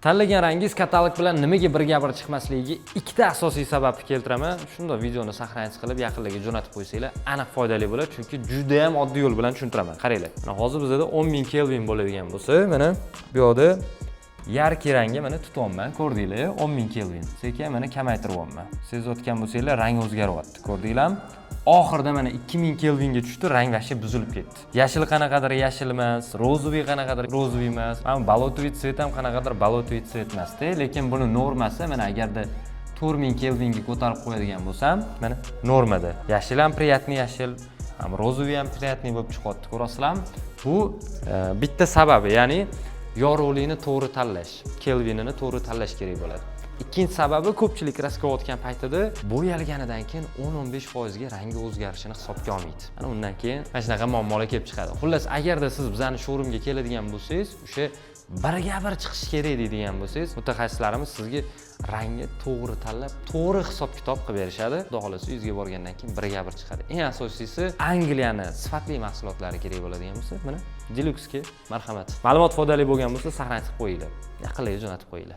Tanlagan rangingiz katalog bilan nimaga birga bir chiqmasligiga ikkita asosiy sababni keltiraman. Shunda videoni сохранить qilib, yaqinlarga jo'natib qo'ysanglar, aniq foydali bo'ladi, chunki juda ham oddiy yo'l bilan tushuntiraman. Qaranglar. Mana hozir bizada 10 ming kelvin bo'ladigan bo'lsa, mana bu yoqda яркий rangga mana tutyapman, ko'rdinglar, 10 ming kelvin. Sekin mana kamaytiryapman. Sezayotgan bo'lsanglar, rang o'zgaryapti, ko'rdinglarmi? Oxirida mana 2000 kelvinga tushdi, rang вообще buzilib ketdi. Yashil qanaqadir yashil emas, розовый qanaqadir розовый emas, mana болотовый цвет ham qanaqadir болотовый цвет emasda, lekin buni normasi mana agarda 4000 kelvinga ko'tarib qo'yadigan bo'lsam, mana normada. Yashil ham приятный yashil, ham розовый ham приятный bo'lib chiqyapti, ko'rasizlarmi? Bu bitta sababi, ya'ni yorug'likni to'g'ri tanlash, kelvinini to'g'ri tanlash kerak bo'ladi. Ikkinchi sababi, ko'pchilik краска olayotgan paytida bo'yalganidan keyin 10-15 foizga rangi o'zgarishini hisobga olmaydi. Ana undan keyin mana shunaqa muammolar kelib chiqadi. Xullas, agarda siz bizani showroomga keladigan bo'lsangiz, o'sha birga bir chiqishi kerak deydigan bo'lsangiz, mutaxassislarimiz sizga rangni to'g'ri tanlab, to'g'ri hisob kitob qilib berishadi. Xudo xohlasa, uyingizga borgandan keyin birga bir chiqadi. Eng asosiysi, Angliyani sifatli mahsulotlari kerak bo'ladigan bo'lsa, mana Deluxga marhamat. Ma'lumot foydali bo'lgan bo'lsa, сохранить qilib qo'yinglar. Yaqinlarga jo'natib qo'yinglar.